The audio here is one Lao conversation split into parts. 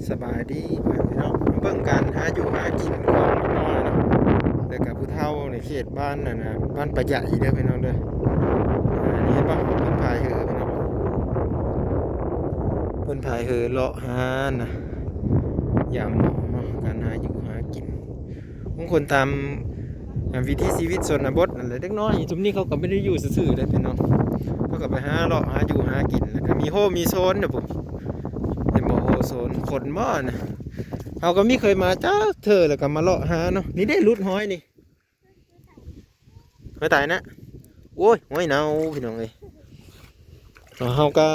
ສະບາຍດີພໍ່ແມ່ພີ່ນ້ອງ ມາເບິ່ງການຫາຢູ່ຫາກິນຂອງນ້ອຍເນາະ ແລ້ວກະຜູ້ເຖົ້າໃນເຂດບ້ານນັ້ນນະ ບ້ານປາໃຫຍ່ເດີພີ່ນ້ອງເດີ. ອັນນີ້ເຫັນບໍ່ ເພິ່ນພາຍເຮືອພີ່ນ້ອງ ເພິ່ນພາຍເຮືອເລາະຫານະ ຢາມເນາະ ການຫາຢູ່ຫາກິນ ຂອງຄົນຕາມ ອ່າ ວິຖີຊີວິດຊົນນະບົດນັ້ນແຫຼະ. ເດັກນ້ອຍຊຸມນີ້ເຂົາກໍບໍ່ໄດ້ຢູ່ຊື່ໆເດ້ພີ່ນ້ອງ ເຂົາກໍໄປຫາເລາະຫາຢູ່ຫາກິນ ແລ້ວກໍມີໂຮມີໂຊນເດ້ພຸ້ນ ເຫັນບໍ່ ໂຮໂຊນ ຄົນບໍ່ນະ ເຮົາກໍມີເຄີຍມາຈັກເທື່ອ ແລ້ວກໍມາເລາະຫາເນາະ. ນີ້ເດ້ ຫຼຸດຫ້ອຍນີ້ ຫ້ອຍຕາຍນະ ໂອ້ຍ ຫ້ອຍເນົ່າພີ່ນ້ອງເອີຍ. ເຮົາກໍ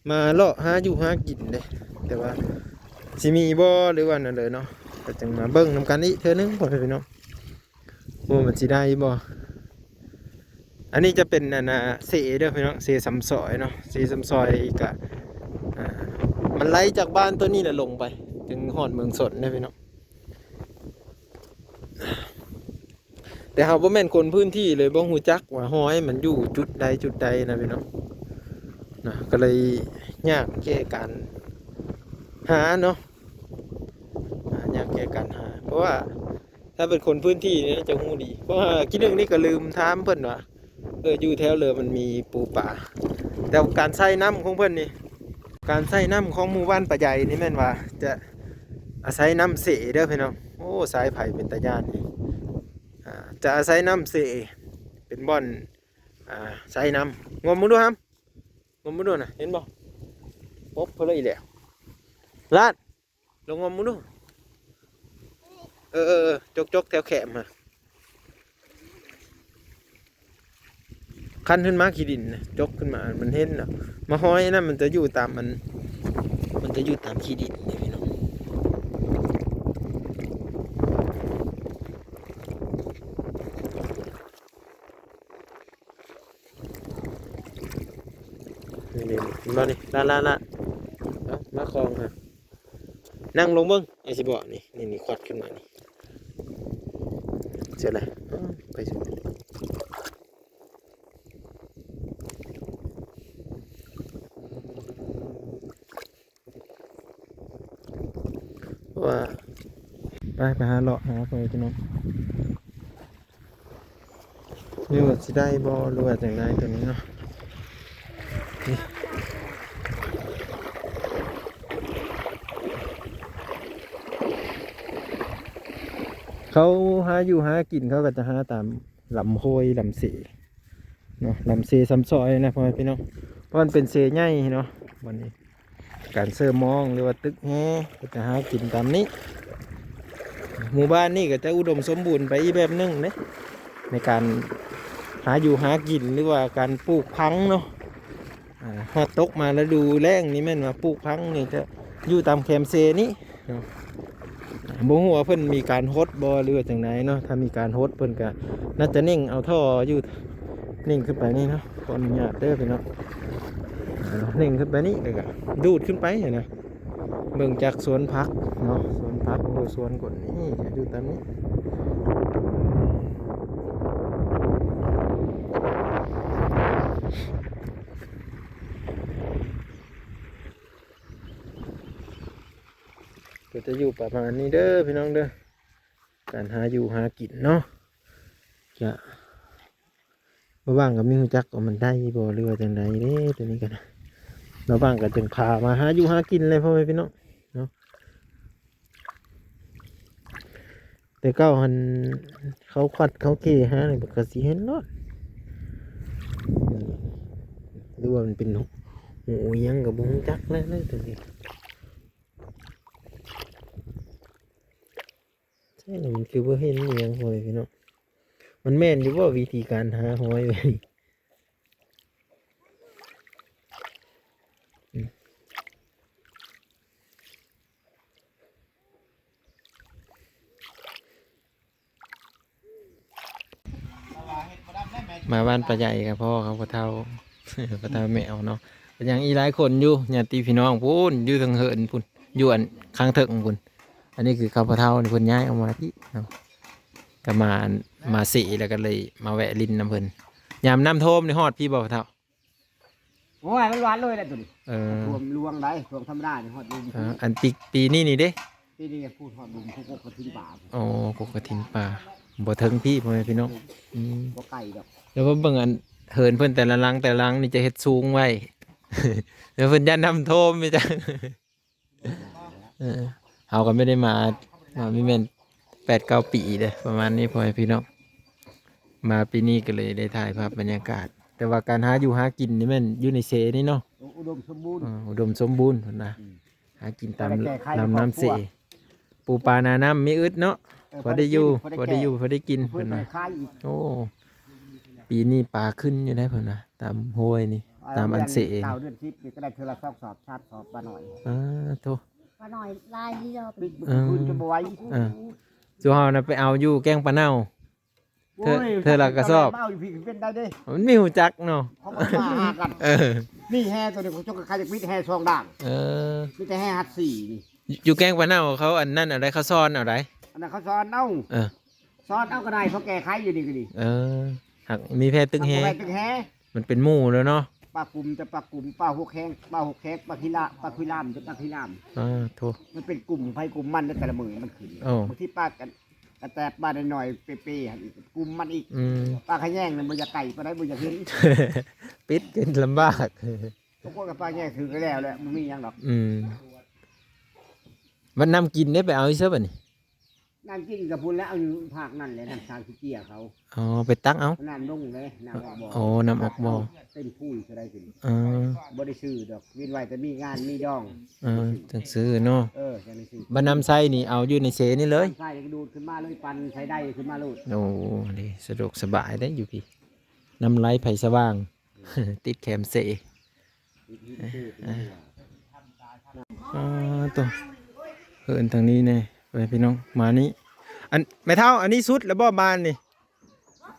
ມາເລາະຫາຢູ່ຫາກິນເດ້ ແຕ່ວ່າຊິມີບໍ່ ຫຼືວ່າແນວໃດເນາະ ກໍຈັ່ງມາເບິ່ງນຳກັນອີກເທື່ອໜຶ່ງ ພໍ່ແມ່ພີ່ນ້ອງ ວ່າມັນຊິໄດ້ບໍ່. ອັນນີ້ຈະເປັນ ອັນນ່າ ເຊເດີພີ່ນ້ອງ ເຊຊຳຊອຍເນາະ ເຊຊຳຊອຍກະ ອ່າ ມັນໄລ່ຈາກບ້ານຕົວນີ້ແຫຼະລົງໄປ ຈຶ່ງຮອດເມືອງຊົນເດ້ພີ່ນ້ອງ. ແຕ່ເຮົາບໍ່ແມ່ນຄົນພື້ນທີ່ເລີຍ ບໍ່ຮູ້ຈັກວ່າຫ້ອຍມັນຢູ່ຈຸດໃດຈຸດໃດນະພີ່ນ້ອງ ນະ ກໍເລີຍຍາກແກ່ການຫາເນາະ ອ່າ ຍາກແກ່ການຫາ ເພາະວ່າຖ້າເປັນຄົນພື້ນທີ່ນີ້ຈະຮູ້ດີ ເພາະວ່າກີ້ໜຶ່ງນີ້ກໍລືມຖາມເພິ່ນວ່າ ເອີ ຢູ່ແຖວເລີມັນມີປູປາ ແຕ່ການໃຊ້ນ້ຳຂອງເພິ່ນນີ້ ການໃຊ້ນ້ຳຂອງໝູ່ບ້ານປາໃຫຍ່ນີ້ແມ່ນວ່າຈະອາໄສນ້ຳເຊເດີພີ່ນ້ອງ. ໂອ້ ສາຍໄຟເປັນຕາຢ້ານນີ້ ອ່າ ຈະອາໄສນ້ຳເຊເປັນບ່ອນ ອ່າ ໃຊ້ນ້ຳ. ງົມເບິ່ງດູຫຳ ງົມເບິ່ງດູນະ ເຫັນບໍ່ ປົບເພິ່ນເລີຍອີກແລ້ວ ລາດ ລອງງົມເບິ່ງດູ. ເອີ ເອີ ເອີ ຈົກໆ ແຖວແຄມຫັ້ນ ຄັນຂຶ້ນມາຂີ້ດິນນະ ຈົກຂຶ້ນມາ ມັນເຫັນເນາະ ມາຫ້ອຍນະ ມັນຈະຢູ່ຕາມ ມັນ ມັນຈະຢູ່ຕາມຂີ້ດິນເດ້ພີ່ນ້ອງ. ນີ້ໆ ເຫັນບໍ່ນີ້ ລາດໆ ເອົາ ມາຄອງຫັ້ນ ນັ່ງລົງເບິ່ງ ອ້າຍຊິບອກນີ້ ນີ້ໆ ຄວັດຂຶ້ນມານີ້ ເສຍແລ້ວ ເອົາ ໄປຊິ ວ່າ ໄປ ໄປຫາເລາະຫາ ພໍ່ແມ່ພີ່ນ້ອງ ຫຼືວ່າຊິໄດ້ບໍ່ ຫຼືວ່າຈັ່ງໃດຕົວນີ້ເນາະ. ເຂົາຫາຢູ່ຫາກິນ ເຂົາກໍຈະຫາຕາມ ລຳຫ້ວຍລຳເຊເນາະ ລຳເຊຊຳຊອຍນະ ພໍ່ແມ່ພີ່ນ້ອງ ເພາະມັນເປັນເຊໃຫຍ່ເນາະ. ບັດນີ້ການເຊີມອງ ຫຼືວ່າຕຶກແຮ ກໍຈະຫາກິນຕາມນີ້. ໝູ່ບ້ານນີ້ກໍຈະອຸດົມສົມບູນໄປອີກແບບໜຶ່ງເດ້ ໃນການຫາຢູ່ຫາກິນ ຫຼືວ່າການປູກຜັງເນາະ. ອ່າ ຮອດຕົກມາລະດູແລ້ງນີ້ແມ່ນວ່າປູກຜັງນີ້ຈະຢູ່ຕາມແຄມເຊນີ້ເນາະ. ບໍ່ຮູ້ວ່າເພິ່ນມີການຫົດບໍ່ ຫຼືວ່າຈັ່ງໃດເນາະ. ຖ້າມີການຫົດເພິ່ນກະໜ້າຈະເໜັ່ງເອົາທໍ່ຢູ່ ເໜັ່ງຂຶ້ນໄປນີ້ເນາະ. ຂໍອະນຸຍາດເດີພີ່ນ້ອງ ອ່າ ເໜັ່ງຂຶ້ນໄປນີ້ ແລ້ວກະດູດຂຶ້ນໄປຫັ້ນນະ. ເບິ່ງຈາກສວນຜັກເນາະ ສວນຜັກ ໂອ້ ສວນຄົນນີ້ຢູ່ຕາມນີ້ ກໍຈະຢູ່ປະມານນີ້ເດີພີ່ນ້ອງເດີ ການຫາຢູ່ຫາກິນເນາະ. ຈະ ລະຫວ່າງກໍມີຮູ້ຈັກວ່າມັນໄດ້ບໍ່ ຫຼືວ່າຈັ່ງໃດເດ້ ຕົວນີ້ກໍໄດ້ ລະຫວ່າງກໍຈຶ່ງພາມາຫາຢູ່ຫາກິນແຫຼະ ພໍ່ແມ່ພີ່ນ້ອງເນາະ. ແຕ່ເກົ່າຫັ້ນເຂົາຄວັດເຂົາເຄຫານີ້ ມັນກໍຊິເຫັນໂລດ ຫຼືວ່າມັນເປັນຫູອີ່ຫຍັງກໍບໍ່ຮູ້ຈັກແລ້ວ ຕົວນີ້. ໃຊ່ແລ້ວ ມັນຄືບໍ່ເຫັນອີ່ຫຍັງ ໂອ້ຍ ພີ່ນ້ອງ. ມັນແມ່ນຢູ່ບໍ່ ວິທີການຫາຫອຍແບບນີ້? ອືມ ມາບ້ານປ້າໃຫຍ່ກໍພໍ້ກັບພໍ່ເຖົ້າ ພໍ່ເຖົ້າແມວເນາະ. ກໍຍັງອີກຫຼາຍຄົນຢູ່ ຍາດຕິພີ່ນ້ອງພຸ້ນ ຢູ່ເທິງເຮືອນພຸ້ນ ຢູ່ອັນຂ້າງເທິງພຸ້ນ. ອັນນີ້ຄືເຂົາພໍ່ເຖົ້ານີ້ ເພິ່ນຍ້າຍອອກມາພີ້ເນາະ ກໍມາ ມາເສ ແລ້ວກໍເລີຍມາແວະຫຼິ້ນນຳເພິ່ນ. ຍາມນ້ຳຖ້ວມນີ້ຮອດພີ້ບໍ່ພໍ່ເຖົ້າ? ໂອ້ຍ ມັນຫວານເລີຍແຫຼະຕົວນີ້. ເອີ ຖ້ວມຫຼວງໄດ໋ ຖ້ວມທຳມະດານີ້ຮອດລຸ່ມ ເອີ ອັນປີ ປີນີ້ນີ້ເດ້ ປີນີ້ພຸ້ນຮອດລຸ່ມ ຜູ້ກົກກະຖິນປ່າ ອໍ ກົກກະຖິນປ່າ ບໍ່ເຖິງພີ້ ພໍ່ແມ່ພີ່ນ້ອງ ອືມ ບໍ່ໄກດອກ ແລ້ວເບິ່ງອັນເຮືອນເພິ່ນແຕ່ລະຫຼັງ ແຕ່ລະຫຼັງນີ້ຈະເຮັດສູງໄວ້ ແລ້ວເພິ່ນຢ້ານນ້ຳຖ້ວມ ແມ່ນຈັ່ງ ເອີ ເຮົາກໍບໍ່ໄດ້ມາ ມາມີແມ່ນແປດເກົ້າປີເດ້ ປະມານນີ້ ພໍ່ແມ່ພີ່ນ້ອງ ມາປີນີ້ກໍເລີຍໄດ້ຖ່າຍພາບບັນຍາກາດ ແຕ່ວ່າການຫາຢູ່ຫາກິນນີ້ແມ່ນຢູ່ໃນເຊນີ້ເນາະ ອຸດົມສົມບູນ ເອີ ອຸດົມສົມບູນພຸ້ນນະ ອືມ ຫາກິນຕາມ ຕາມນ້ຳເຊ ປູປານານ້ຳມີອຶດເນາະ ເອີ ພໍໄດ້ຢູ່ ພໍໄດ້ຢູ່ ພໍໄດ້ກິນ ເພິ່ນວ່າ ໂອ້ ປີນີ້ປາຂຶ້ນຢູ່ໄດ໋ເພິ່ນວ່າ ຕາມຫ້ວຍນີ້ ຕາມອັນເຊ ເດືອນເກົ້າເດືອນສິບນີ້ກໍໄດ້ເທື່ອລະສອງສອບສາມສອບປານ້ອຍ ອາ ໂທ້ ປານ້ອຍຫຼາຍຢູ່ດອກ ປີ ເອີ ຄືນຈະບໍ່ໄຫວ ເອີ ສູ່ເຮົານະໄປເອົາຢູ່ແກ້ງປາເນົ່າ ເທື່ອ ໂອ້ຍ ເທື່ອລະກະສອບ ເອົາຢູ່ພີ້ເປັນໄດ້ເດ້ ມັນມີຮູ້ຈັກເນາະ ເຂົາກໍມາຫາກັນ ເອີ ມີແຮ່ໂຕນີ້ ເຂົາເຈົ້າກໍຂາຍຈັກມິດແຮ່ສອງດ່າງ ເອີ ມີແຕ່ແຮ່ຮັດສີນີ້ ຢູ່ແກ້ງປາເນົ່າເຂົາອັນນັ້ນເອົາໄດ໋ ເຂົາຊ້ອນເອົາໄດ໋ ອັນນັ້ນເຂົາຊ້ອນເອົາ ເອີ ຊ້ອນເອົາກໍໄດ້ ເຂົາແກ້ໄຂຢູ່ນີ້ກໍດີ ເອີ ຫາກມີແພຕຶກແຮ່ ແພຕຶກແຮ່ ມັນເປັນໝູ່ແລ້ວເນາະ ປາກຸມແຕ່ປາກຸມ ປາຫົວແຂງ ປາຫົວແຂງ ປາຂີ້ລາ ປາຂຸຍລາມແຕ່ປາຂຸຍລາມ ອາ ໂທ້ ມັນເປັນກຸ່ມໃຜກຸ່ມມັນ ແຕ່ລະມື້ມັນຂຶ້ນ ໂອ້ ບາງທີປາກັນ ກະແຕບປານ້ອຍໆ ເປໆ ຫັ້ນອີກ ກຸ່ມມັນອີກ ອືມ ປາຂະແຍງນັ້ນບໍ່ຢາກໃກ້ປານໃດ ບໍ່ຢາກເຫັນ ປິດກັນລຳບາກ ບາງຄົນກໍປາແຍງຖືກແລ້ວແຫຼະ ບໍ່ມີຫຍັງດອກ ອືມ ບັດນ້ຳກິນເດ້ ໄປເອົາຢູ່ໃສບັດນີ້? ນ້ຳກິນກໍພຸ້ນແຫຼະ ເອົາຢູ່ພາກນັ້ນແຫຼະ ນ້ຳສາງຂີ້ເຈຍເຂົາ ອໍ ໄປຕັກເອົາ ນ້ຳລົງເດ້ ນ້ຳອອກບໍ່ ອໍ ນ້ຳອອກບໍ່ ເຕັມພູເທົ່າໃດຂຶ້ນ ເອີ ບໍ່ໄດ້ຊື້ດອກ ວິນໄວ້ແຕ່ມີງານມີດອງ ເອີ ຈັ່ງຊື້ເນາະ ເອີ ຈັ່ງໄດ້ຊື້ ບັດນ້ຳໃຊ້ນີ້ເອົາຢູ່ໃນເຊນີ້ເລີຍ ນ້ຳໃຊ້ກໍດູດຂຶ້ນມາເລີຍ ປັ່ນໃສ່ໄດຂຶ້ນມາໂລດ ໂອ້ ດີ ສະດວກສະບາຍເດ້ຢູ່ພີ້ ນ້ຳໄຫຼໄພສະຫວ່າງ ຕິດແຄມເຊ ອາ ໂຕ ເອີ້ນທາງນີ້ແດ່ ໄປພີ່ນ້ອງ ມານີ້ ອັນ ແມ່ເຖົ້າ ອັນນີ້ສຸດແລ້ວບໍ່ບ້ານນີ້?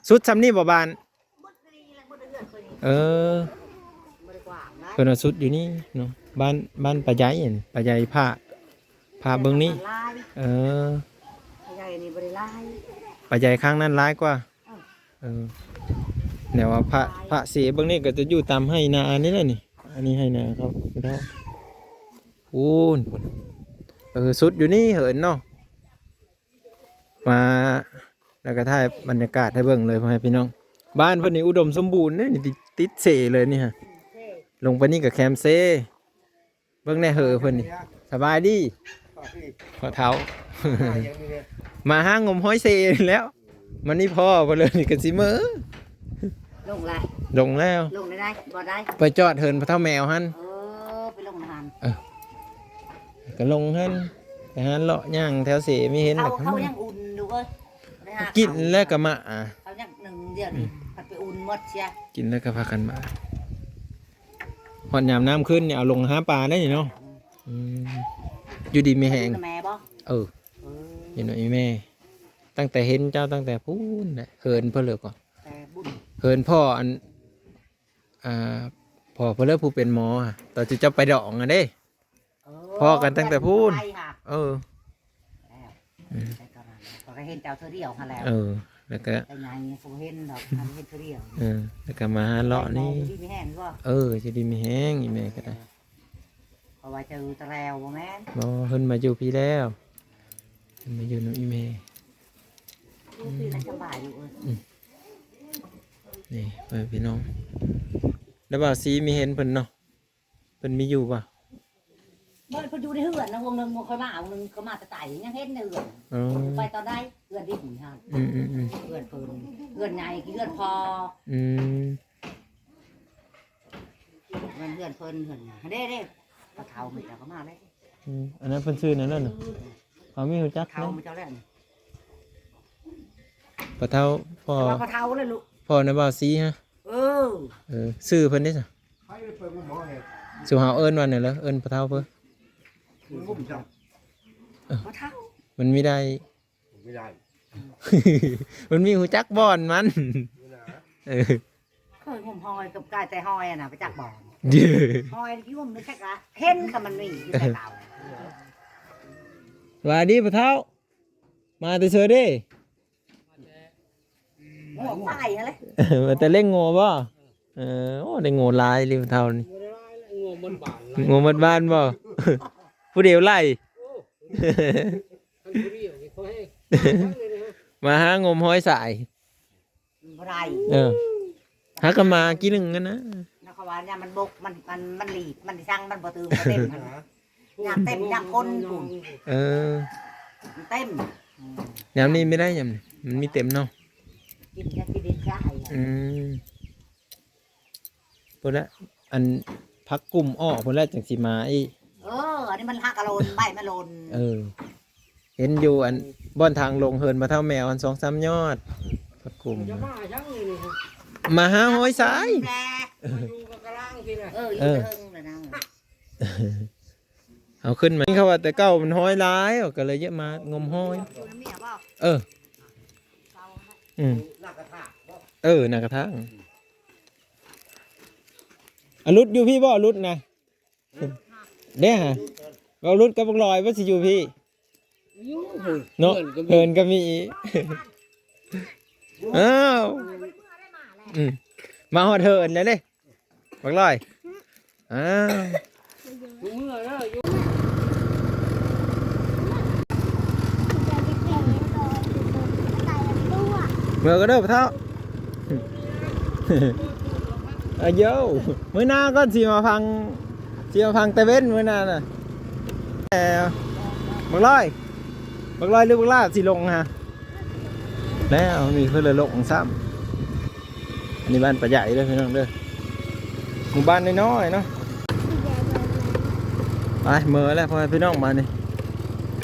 ສຸດຊ່ຳນີ້ບໍ່ບ້ານ? ເອີ ເພິ່ນວ່າສຸດຢູ່ນີ້ເນາະ ບ້ານ ບ້ານປ້າໃຫຍ່ ປ້າໃຫຍ່ພາ ພາເບິ່ງນີ້ ເອີ ປ້າໃຫຍ່ນີ້ບໍ່ໄດ້ຫຼາຍ ປ້າໃຫຍ່ຂ້າງນັ້ນຫຼາຍກວ່າ ເອີ ເອີ ແນວວ່າພະ ພະເສເບິ່ງນີ້ກໍຈະຢູ່ຕາມໄຮ່ນານີ້ແຫຼະນີ້ ອັນນີ້ໄຮ່ນາເຂົາ ພຸ້ນ ພຸ້ນ ເອີ ສຸດຢູ່ນີ້ເຫີນເນາະ ມາ ແລ້ວກໍຖ່າຍບັນຍາກາດໃຫ້ເບິ່ງເລີຍ ພໍ່ແມ່ພີ່ນ້ອງ ບ້ານເພິ່ນນີ້ອຸດົມສົມບູນເດ້ນີ້ ຕິດ ຕິດເຊເລີຍນີ້ຮະ ລົງໄປນີ້ກໍແຄມເຊ ເບິ່ງແດ່ເຫີເພິ່ນນີ້ ສະບາຍດີພໍ່ເຖົ້າ ມາຫາງົມຮອຍເຊນີ້ແລ້ວ ມັນນີ້ພໍ່ເພິ່ນເລີຍນີ້ກໍຊິເມີ ລົງແລ້ວ ລົງແລ້ວ ລົງໄດ້ ບໍ່ໄດ້ ໄປຈອດເຮືອນພໍ່ເຖົ້າແມວຫັ້ນ ເອີ ໄປລົງຫັ້ນ ເອີ ກໍລົງຫັ້ນ ໄປຫັ້ນເລາະຍ່າງແຖວເຊມີເຫັນ ເຂົາ ແລ້ວກໍ ເຂົາຍັງອຸ່ນຢູ່ເອີຍ ໄປຫາ ກິນແລ້ວກໍມາ ເຂົາຍັງໜຶ່ງດຽວນີ້ ອືມ ພັດໄປອຸ່ນໝົດເສຍ ກິນແລ້ວກໍພາກັນມາ ຮອດຍາມນ້ຳຂຶ້ນນີ້ເອົາລົງຫາປາໄດ້ນີ້ເນາະ ອືມ ອືມ ຢູ່ດີມີແຮງ ແມ່ບໍ່ ເອີ ເອີ ຢູ່ນຳອີ່ແມ່ ຕັ້ງແຕ່ເຫັນເຈົ້າຕັ້ງແຕ່ພຸ້ນແຫຼະ ເຫີນເພິ່ນເລີຍກໍ ແຕ່ບຸນ ເຫີນພໍ່ອັນ ອ່າ ພໍ່ເພິ່ນເລີຍຜູ້ເປັນໝໍ ຕອນທີ່ເຈົ້າໄປດອງຫັ້ນເດ້ ເອີ ພໍ້ກັນຕັ້ງແຕ່ພຸ້ນ ເອີ ແລ້ວ ອືມ ແຕ່ຕອນນັ້ນຂ້ອຍກໍເຫັນເຈົ້າເທື່ອດຽວຫັ້ນແຫຼະ ເອີ ແລ້ວກໍ ແຕ່ໃຫຍ່ກໍບໍ່ເຫັນດອກ ເຫັນເທື່ອດຽວ ເອີ ແລ້ວກໍມາຫາເລາະນີ້ ແຕ່ໃຫຍ່ຢູ່ດີມີແຮງບໍ່ ເອີ ຢູ່ດີມີແຮງ ອີ່ແມ່ກໍໄດ້ ເອີ ເພາະວ່າເຈົ້າຢູ່ຕະແລວບໍ່ແມ່ນ ບໍ່ ເພິ່ນມາຢູ່ພີ້ແລ້ວ ເພິ່ນມາຢູ່ນຳອີ່ແມ່ ຢູ່ພີ້ລະສະບາຍຢູ່ເອີຍ ອືມ ນີ້ ເອີ ພີ່ນ້ອງ ແລ້ວບ່າວສີມີເຫັນເພິ່ນເນາະ ເພິ່ນມີຢູ່ບໍ່? ບໍ່ ເພິ່ນຢູ່ໃນເຮືອນນະ ວົງໜຶ່ງບໍ່ຄ່ອຍມາ ວົງໜຶ່ງກໍມາແຕ່ໄກ ຍັງເຫັນໃນເຮືອນ ອໍ ໄປຕອນໃດ ເຮືອນດິນຫັ້ນ ອືມໆໆ ເຮືອນເພິ່ນ ເຮືອນໃຫຍ່ຄືເຮືອນພໍ່ ອືມ ເຮືອນ ເຮືອນເພິ່ນ ເຮືອນຫຍັງ ເດ້ໆ ພໍ່ເຖົ້າເພິ່ນເຈົ້າກໍມາແລ້ວ ອືມ ອັນນັ້ນເພິ່ນຊື່ແນວນັ້ນນະ ເຮົາມີຮູ້ຈັກ ພໍ່ເຖົ້າເນາະ ເຈົ້າແລ້ວ ພໍ່ເຖົ້າ ພໍ່ ພໍ່ເຖົ້າແລ້ວລູກ ພໍ່ນະບ່າວສີຮະ ເອີ ເອີ ຊື່ເພິ່ນເດ້ຊະ ສູ່ເຮົາເອີ້ນວ່າແນວໃດ ເອີ້ນພໍ່ເຖົ້າເພິ່ນ ເອີ ພໍ່ເຖົ້າ ມັນມີໄດ້ ມັນມີຮູ້ຈັກບ່ອນມັນ ເອີ ເຄີຍງົມຫອຍກັບກາຍແຕ່ຫອຍຫັ້ນນະ ໄປຈັກບ່ອນ ຫອຍຢູ່ມັນຈັກລະ ເຫັນກໍມັນມີຢູ່ແຕ່ເກົ່າ ຫວັດດີພໍ່ເຖົ້າ ມາແຕ່ເຊີເດ້ ງົວຄວາຍຫັ້ນແຫຼະ ມາແຕ່ລ້ຽງງົວບໍ່? ເອີ ໂອ້ ໄດ້ງົວຫຼາຍອີ່ຫຼີເຖົ້ານີ້ ງມໝົດບ້ານບໍ່? ຜູ້ດຽວໄລ່ ໂອ້ ຄັນຜູ້ດຽວນີ້ພໍແຮງ ມາຫາງົມຫອຍສາຍ ບໍ່ໄດ້ ເອີ ຫາກັນມາກີ້ໜຶ່ງຫັ້ນນະ ນະ ເຂົາວ່າຍາມມັນບົກ ມັນ ມັນ ມັນຫຼີກ ມັນຊິຊັງ ມັນບໍ່ຕື່ມ ບໍ່ເຕັມຫັ້ນ ຍາມເຕັມ ຍາມຄົນພຸ້ນ ເອີ ມັນເຕັມ ອືມ ຍາມນີ້ມີໄດ້ ຍາມນີ້ມັນມີເຕັມເນາະ ກິນ ກິນດິນຊາຍ ອືມ ພຸ້ນລະ ອັນຜັກກຸ້ມອອກພຸ້ນລະ ຈັ່ງຊິມາອີກ ເອີ ອັນນີ້ມັນຫາກະໂລນ ໃບມະໂລນ ເອີ ເຫັນຢູ່ອັນບ່ອນທາງລົງເຮືອນພໍ່ເຖົ້າແມວຫັ້ນ ສອງສາມຍອດ ຜັກກຸ້ມ ຈະມາຫຍັງນີ້ ມາຫາຫອຍສາຍ ແຫຼະ ມາຢູ່ກັບກະລາງພີ້ແຫຼະ ເອີ ຢູ່ ເອີ ເທິງແຫຼະນະ ເອົາຂຶ້ນມາ ເຂົາວ່າແຕ່ເກົ່າມັນຫອຍຫຼາຍ ກໍເລີຍຢາກມາງົມຫອຍ ຢູ່ນຳເມຍບໍ່? ເອີ ອືມ ເອີ ໜ້າກະຖາງ ອະຫຼຸດຢູ່ພີ້ບໍ່? ອະຫຼຸດນະ ເດ້ຫາ ບໍ່ຫຼຸດກັບບັກລອຍບໍ່ຊິຢູ່ພີ້ ຢູ່ເນາະ ເຮືອນກໍມີ ເຮືອນກໍມີອີກ ອ້າວ ອືມ ມາຮອດເຮືອນແລ້ວເດ້ ບັກລອຍ ອ້າວ ເມືອກໍເດີພໍ່ເຖົ້າ ອາໂຢ ມື້ໜ້າກ່ອນຊິມາພັງ ຊິມາພັງຕາເວັນມື້ໜ້ານະ ແຕ່ ບັກລອຍ ບັກລອຍຫຼືບັກຫຼ້າຊິລົງຫາ ແລ້ວມີເພິ່ນລະລົງຊ້ຳ ອັນນີ້ບ້ານປາໃຫຍ່ເດີພີ່ນ້ອງເດີ ໝູ່ບ້ານນ້ອຍໆເນາະ ໄປເມືອແລ້ວພໍ່ແມ່ພີ່ນ້ອງ ບາດນີ້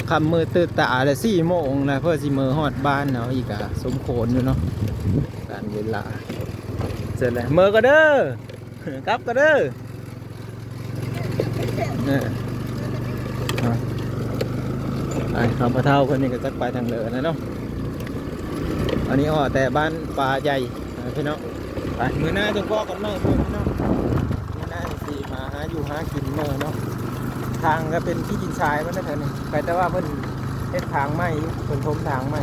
ຄ່ຳມືດຕື່ນຕາແລ້ວ ສີ່ໂມງແລ້ວ ເພື່ອຊິເມືອຮອດບ້ານເຮົາອີກ ກະສົມຄວນຢູ່ເນາະ ການເວລາ ເສັດແລ້ວ ເມືອກໍເດີ ກັບກໍເດີ ເອີ ເອົາ ໄປ ເອົາ ພໍ່ເຖົ້າເພິ່ນນີ້ກໍຈັກໄປທາງໃດແລ້ວເນາະ ອັນນີ້ຮອດແຕ່ບ້ານປ່າໃຫຍ່ ພີ່ນ້ອງ ໄປ ມື້ໜ້າຈັ່ງພໍ້ກັນໃໝ່ພີ່ນ້ອງ ມື້ໜ້າຊິມາຫາຢູ່ຫາກິນເດີເນາະ ທາງກໍເປັນຂີ້ດິນຊາຍໝົດແລ້ວແຖວນີ້ ໄກແຕ່ວ່າເພິ່ນເຮັດທາງໃໝ່ຢູ່ ເພິ່ນຖົມທາງໃໝ່